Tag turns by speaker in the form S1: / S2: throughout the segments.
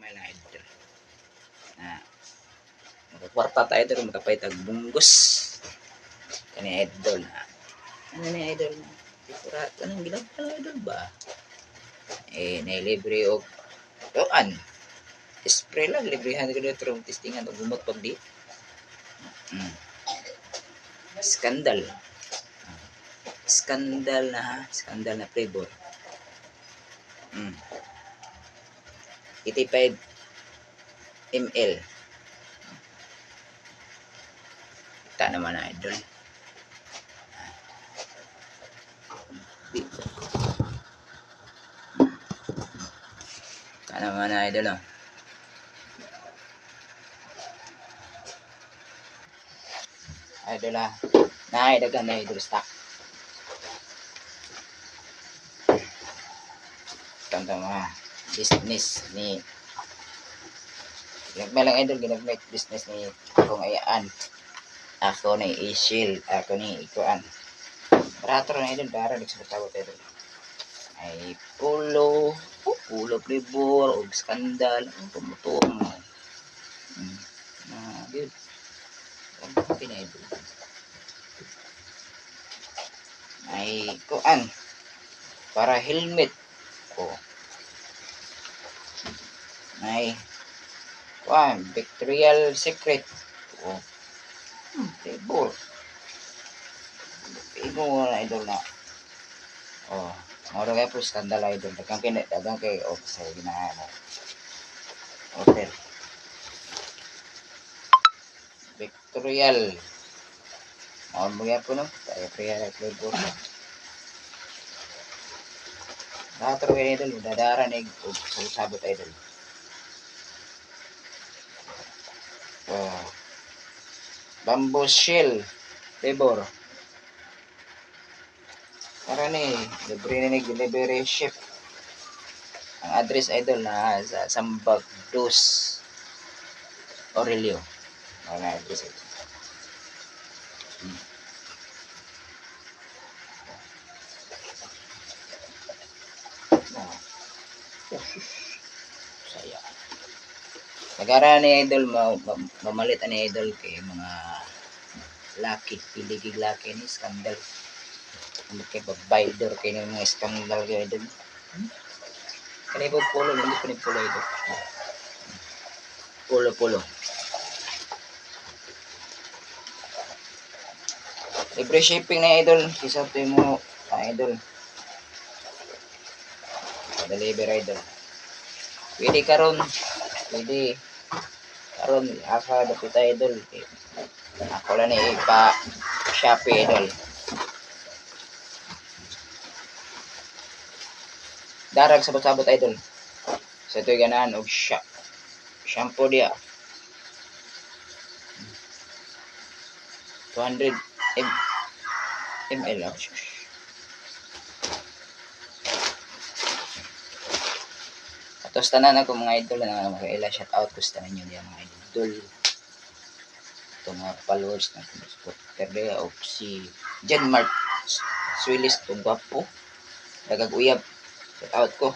S1: Ginagmay lang, idol. Na makakwarta tayo idol, makapay tag bunggos. Kani idol na. Ano ni idol na? Sigura, anong ginagmay lang idol ba? Eh, nailibre og tuan. Spray lang, librehan ko dito, testingan og gumot pag di. Skandal. Skandal na ha, skandal na flavor. 85 ml. Kita naman na idol. Di. Kita naman na idol oh. Idol ah. Naay dagan na idol stock. Tanda mga business ni ginagmay lang idol, ginagmay business ni akong ayaan. Ako ni i-shield, ako ni ikuan. Barato na idol, bara nagsabot idol. Ay pulo, oh, pulo flavor og skandal, ang tumutuong. Na good. Ang pinay idol. Ay kuan para helmet ko. Ay kuan Victorial Secret. Oh. Flavor. Igo na idol na. Oh, moro kay po skandal idol. Dagang kay dagang kay oh sa ginahan mo. Hotel. Victorial. Mao mo gyapon no. Tayo pre flavor. Lahat ro idol, dadara ni og sabot idol. Oh. Bamboo shell flavor. Para ni libre ni delivery ship. Ang address idol na sa Sambag Dos Aurelio. Ang address idol. Oh. Oh, sus. Saya. Nagara ni idol mamalit ani idol kay mga laki, pili gig laki ni skandal. Ano kay babayder kay ni mga skandal kay idol. Kani po pulo, hindi ko ni pulo idol. Pulo pulo. Libre shipping na idol, kisa to mo idol. Deliver idol. Pwede karon, pwede karon asa dapit idol. Ako lang ni ipa Shopee idol. Darag sabot-sabot idol. Sa ito'y ganahan og shampoo diya. 200 ml. Oh. Atos tanan ako mga idol na makaila, shout out ko sa tanan nyo diya mga idol. Ito mga followers na supporter diya og si John Mark Suilis tong gwapo. Dagag uyab. Shout out ko.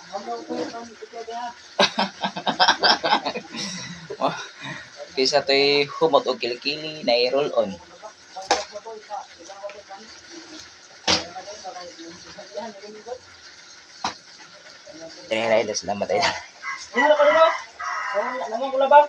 S1: Kaysa to'y humot og kilikili na i-roll on. Dire idol, salamat idol.
S2: Ano ka dito? Ano ko labang?